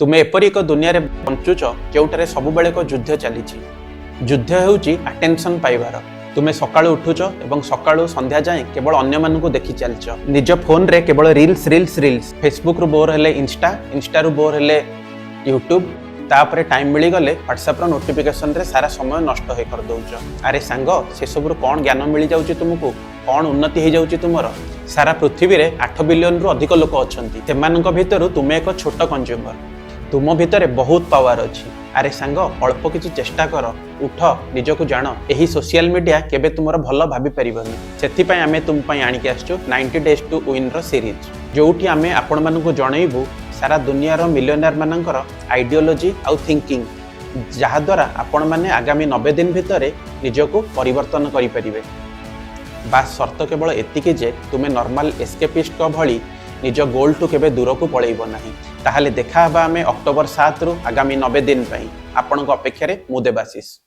ତୁମେ ଏପରି ଏକ ଦୁନିଆରେ ବଞ୍ଚୁଛ, ଯେଉଁଠାରେ ସବୁବେଳେ ଏକ ଯୁଦ୍ଧ ଚାଲିଛି। ଯୁଦ୍ଧ ହେଉଛି ଆଟେନସନ୍ ପାଇବାର। ତୁମେ ସକାଳୁ ଉଠୁଛ ଏବଂ ସକାଳୁ ସନ୍ଧ୍ୟା ଯାଏଁ କେବଳ ଅନ୍ୟମାନଙ୍କୁ ଦେଖି ଚାଲିଛ। ନିଜ ଫୋନରେ କେବଳ ରିଲ୍ସ, ରିଲ୍ସ, ରିଲ୍ସ। ଫେସବୁକରୁ ବୋର୍ ହେଲେ ଇନଷ୍ଟା, ଇନଷ୍ଟାରୁ ବୋର୍ ହେଲେ ୟୁଟ୍ୟୁବ, ତାପରେ ଟାଇମ୍ ମିଳିଗଲେ ହ୍ୱାଟ୍ସଆପ୍ର ନୋଟିଫିକେସନରେ ସାରା ସମୟ ନଷ୍ଟ ହେଇ କରିଦେଉଛ। ଆରେ ସାଙ୍ଗ, ସେସବୁରୁ କ'ଣ ଜ୍ଞାନ ମିଳିଯାଉଛି ତୁମକୁ? କ'ଣ ଉନ୍ନତି ହେଇଯାଉଛି ତୁମର? ସାରା ପୃଥିବୀରେ 8 ବିଲିୟନରୁ ଅଧିକ ଲୋକ ଅଛନ୍ତି। ସେମାନଙ୍କ ଭିତରୁ ତୁମେ ଏକ ଛୋଟ କନଜ୍ୟୁମର। ତୁମ ଭିତରେ ବହୁତ ପାୱାର ଅଛି। ଆରେ ସାଙ୍ଗ, ଅଳ୍ପ କିଛି ଚେଷ୍ଟା କର, ଉଠ, ନିଜକୁ ଜାଣ। ଏହି ସୋସିଆଲ ମିଡିଆ କେବେ ତୁମର ଭଲ ଭାବି ପାରିବନି। ସେଥିପାଇଁ ଆମେ ତୁମ ପାଇଁ ଆଣିକି ଆସିଛୁ 90 ଡେଜ୍ ଟୁ ୱିନ୍ର ସିରିଜ୍, ଯୋଉଠି ଆମେ ଆପଣମାନଙ୍କୁ ଜଣେଇବୁ ସାରା ଦୁନିଆର ମିଲିୟନର ମାନଙ୍କର ଆଇଡିଓଲୋଜି ଆଉ ଥିଙ୍କିଂ, ଯାହାଦ୍ୱାରା ଆପଣମାନେ ଆଗାମୀ 90 ଦିନ ଭିତରେ ନିଜକୁ ପରିବର୍ତ୍ତନ କରିପାରିବେ। ବାସ୍, ସର୍ତ୍ତ କେବଳ ଏତିକି ଯେ ତୁମେ ନର୍ମାଲ ଏସ୍କେପିଷ୍ଟଙ୍କ ଭଳି ନିଜ ଗୋଲଠୁ କେବେ ଦୂରକୁ ପଳେଇବ ନାହିଁ। ତାହେଲେ ଦେଖା ହେବା ଆମେ ଅକ୍ଟୋବର 7ରୁ ଆଗାମୀ 90 ଦିନ ପାଇଁ। ଆପଣଙ୍କ ଅପେକ୍ଷାରେ ମୁଁ ଦେବାଶିଷ।